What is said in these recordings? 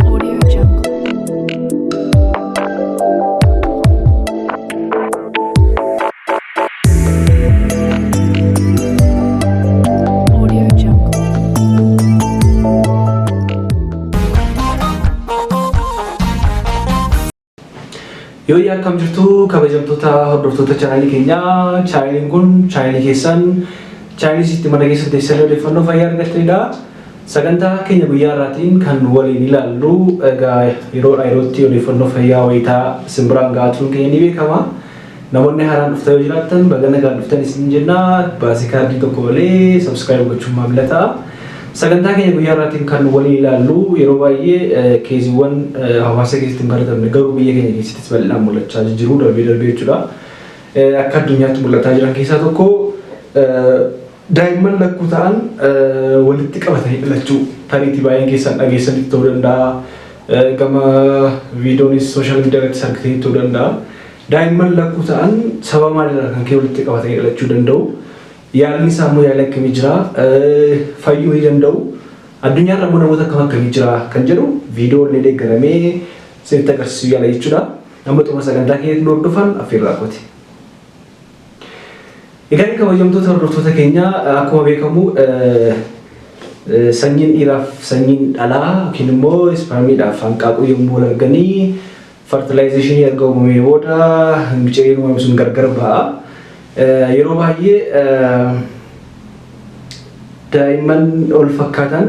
Audio Jungle. Audio Jungle. Yoo akkam jirtu, kabajamtoota hordoftoota chaanaalii keenyaa? Chaanaliin kun chaanalii keessan, chaanalii itti mana keessa teessanii odeeffannoo fayyaa argattanidha. Sagantaa keenya guyyaa har'aatiin kan waliin ilaallu, egaa yeroodhaa yerootti odeeffannoo fayyaa wayitaa simbiraan gahaa turuun keenya ni beekama. Namoonni haaraan dhuftan yoo jiraattan, baga nagaan dhuftan isin jenna. Baasii kaardii tokko malee subscribe gochuun maamila ta'a. Sagantaa keenya guyyaa har'aatiin kan waliin ilaallu, yeroo baay'ee keeziiwwan hawaasa keessatti hin baratamne garuu biyya keenya keessattis bal'inaan mul'achaa jiru darbee darbee jechuudha. Akka addunyaatti mul'ataa jiran keessaa tokko daa'imman lakkuu ta'an walitti qabatanii dhalachuu. Tariitii baay'een keessan dhageessanitti ta'uu danda'a. Gama viidiyoonis social media irrattis argitanii ta'uu danda'a. Daa'imman lakkuu ta'an sababa maalirraa kan ka'e walitti qabatanii dhalachuu danda'u? Yaalli isaa immoo yaala akkamii jira? Fayyuu ni danda'u? Addunyaarra immoo namoota akkam akkamii jira kan jedhu viidiyoo illee deeggaramee isinitti agarsiisuu yaala jechuudha. Amma xumura sagantaa keenyatti nu hordofan affeerraa kooti. Egaa kabajamtoota hordoftoota keenyaa, akkuma beekamu sanyiin dhiiraaf sanyiin dhalaa yookiin immoo ispermiidhaaf hanqaaquu yommuu wal arganii fertilization erga uumamee booda micireen uumame sun gargar ba'a. Yeroo baay'ee daa'imman ol fakkaatan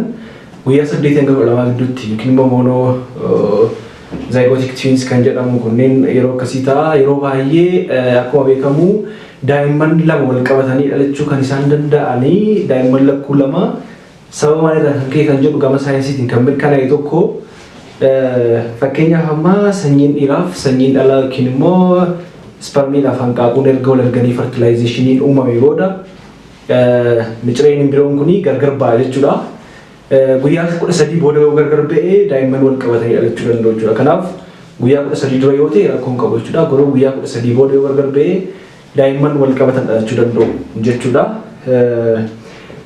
guyyaa 8 hanga 12 gidduutti yookiin immoo monozygotic twins kan jedhamu kunneen yeroo akkasii ta'a. Yeroo baay'ee akkuma beekamu daa'imman lama wal qabatanii dhalachuu kan isaan danda'anii, daa'imman lakkuu lama sababa maalirraa kan ka'e kan jedhu gama saayinsiitiin kan mirkanaa'e tokko, fakkeenyaaf amma sanyiin dhiiraaf sanyiin dhalaa yookiin immoo ispermiidhaaf hanqaaquun erga wal arganii fertilizationiin uumame booda micireen biroon kuni gargar ba'a jechuudha. Guyyaa 13 booda yoo gargar ba'ee daa'imman wal qabatanii dhalachuu danda'u jechuudha. Kanaaf guyyaa 13 dura yoo ta'e rakkoon qabu jechuudha. Garuu guyyaa 13 booda yoo gargar ba'ee daa'imman wal qabatan dhalachuu danda'u jechuudha.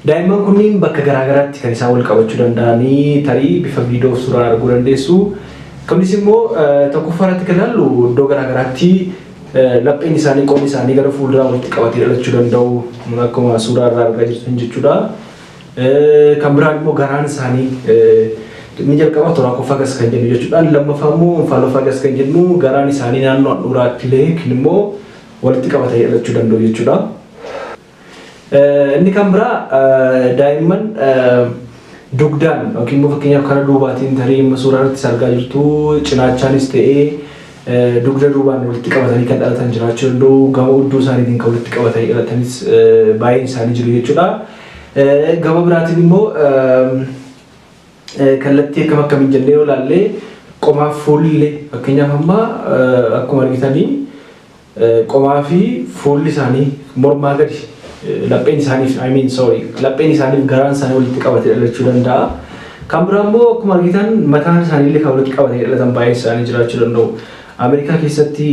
Daa'imman kunniin bakka garaagaraatti kan isaan wal qabachuu danda'anii tarii bifa viidiyoo fi suuraan arguu dandeessu. Kunis immoo tokkoffaa irratti kan ilaallu, iddoo garaagaraatti lapheen isaanii, qomni isaanii gara fuulduraa walitti qabatee dhalachuu danda'u akkuma suuraa irraa argaa jirtan jechuudha. Kan biraan immoo garaan isaanii, inni jalqabaa thoracopagus kan jennu jechuudha. Inni lammaffaa immoo omphalopagus kan jennu, garaan isaanii naannoo handhuuraatti illee yookiin immoo walitti qabatanii dhalachuu danda'u jechuudha. Inni kan biraa daa'imman dugdaan yookiin immoo fakkeenyaaf karaa duubaatiin, tarii amma suuraa irratti argaa jirtu, cinaachaanis ta'ee dugda duubaan walitti qabatanii kan dhalatan jiraachuu danda'u. Gama hudduu isaaniitiin kan walitti qabatanii dhalatanis baay'een isaanii jiru jechuudha. Gama biraatiin immoo kallattii akkam akkamiin jennee yoo ilaalle, qomaaf fuulli, fakkeenyaaf amma akkuma argitanii, qomaa fi fuulli isaanii mormaa gadi lapheen isaaniif, I mean, sorry, lapheen isaaniif garaan isaanii walitti qabatee dhalachuu danda'a. Kan biraa immoo akkuma argitan mataan isaanii illee kan walitti qabatee dhalatan baay'een isaanii jiraachuu danda'u. Ameerikaa keessatti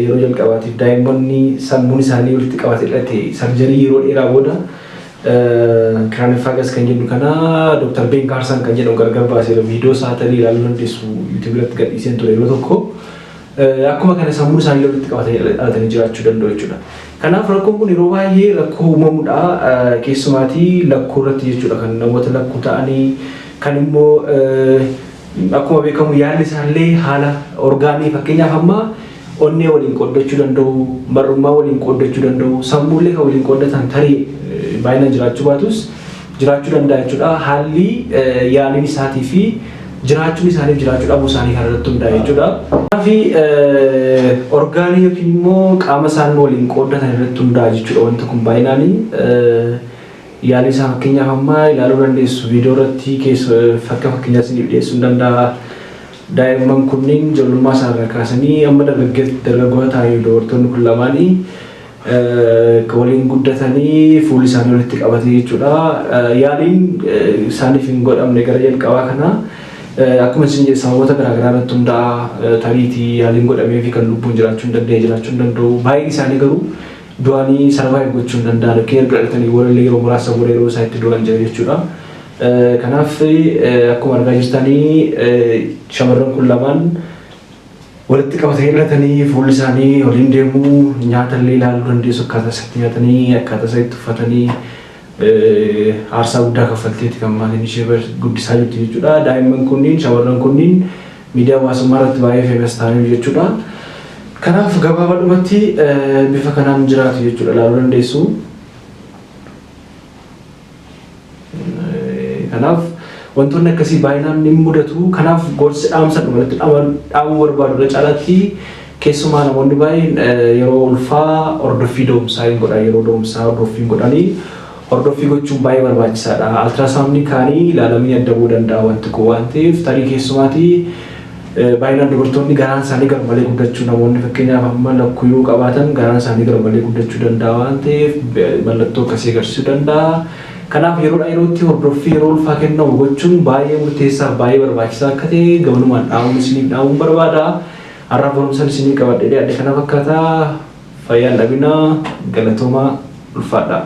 yeroo jalqabaatiif daa'immanni sammuun isaanii walitti qabatee dhalate surgery yeroo dheeraa booda craniopagus kan jennu kana Dr. Ben Carson kan jedhamu gargar baaseera. Viidiyoo isaa tarii ilaaluu dandeessu, YouTube irratti gadhiiseen ture yeroo tokko. Akkuma kana sammuu isaanii walitti qabatanii dhalatanii jiraachuu danda'u jechuudha. Kanaaf rakkoon kun yeroo baay'ee rakkoo uumamudha. Keessumaatii lakkuu irratti jechuudha, kan namoota lakkuu ta'anii kan immoo akkuma beekamu yaalli isaallee haala orgaanii, fakkeenyaaf amma onnee waliin qooddachuu danda'u, marrummaa waliin qooddachuu danda'u, sammuullee kan waliin qooddatan tarii baay'inaan jiraachuu baatus jiraachuu danda'a jechuudha. Haalli yaaliin isaatii fi jiraachuun isaaniif jiraachuu dhabuu isaanii kan irratti hundaa'e jechuudha. Fi orgaanii yookiin immoo qaama isaan waliin qooddatan irratti hundaa'a jechuudha wanti kun baay'inaan. Yaalii isaa fakkeenyaaf amma ilaaluu dandeessu, viidiyoo irratti keessa fakka fakkeenyaa isiniif dhiyeessuu hin danda'a. Daa'imman kunniin ijoollummaa isaarraa kaasanii amma dargaggoota ta'anii dubartoonni kun lamaanii waliin guddatanii fuulli isaanii walitti qabatee jechuudha. Yaaliin isaaniif hin godhamne gara jalqabaa kana akkuma isin jedhe sababoota garaagaraa irratti hundaa'a. Tariitii yaaliin godhamee fi kan lubbuun jiraachuu hin dandeenye jiraachuu hin danda'u. Baay'een isaanii garuu du'anii survive gochuu hin danda'an yookiin erga dhalatanii booda yeroo muraasa booda yeroo isaan itti du'an jira jechuudha. Kanaaf akkuma argaa jirtanii shamarran kun lamaan walitti qabatanii dhalatanii fuulli isaanii waliin deemuu, nyaata illee ilaaluu dandeessu, akkaataa isatti nyaatanii, akkaataa isatti uffatanii, aarsaa guddaa kaffalteeti kan maatiin ishee guddisaa jirtu jechuudha. Daa'imman kunniin, shamarran kunniin miidiyaa hawaasummaa irratti baay'ee famous ta'aniiru jechuudha. Kanaaf gabaabaadhumatti bifa kanaan jiraatu jechuudha, ilaaluu dandeessu. Kanaaf wantoonni akkasii baay'inaan ni mudatu. Kanaaf gorsi dhaamsa walitti dhaamuu barbaadu irra caalaatti, keessumaa namoonni baay'een yeroo ulfaa hordoffii da'umsaa hin godhan, yeroo da'umsaa hordoffii hin godhanii, hordoffii gochuun baay'ee barbaachisaadha. Ultrasound kaanii ilaalamanii adda bu'uu danda'a wanti kun waan ta'eef. Tarii keessumaatii baay'inaan dubartoonni garaan isaanii garmalee guddachuu, namoonni fakkeenyaaf amma lakkuyyuu qabaatan garaan isaanii garmalee guddachuu danda'a waan ta'eef, mallattoo akkasii agarsiisuu danda'a. Kanaaf yeroodhaa yerootti hordoffii yeroo ulfaa kennamu gochuun baay'ee murteessaa fi baay'ee barbaachisaa akka ta'e gamanumaan dhaamuun isiniif dhaamuun barbaada. Har'aaf barumsaan isinii qabadhee dhiyaadhe kana fakkaata. Fayyaan dhabinaa, galatoomaa, ulfaadhaa.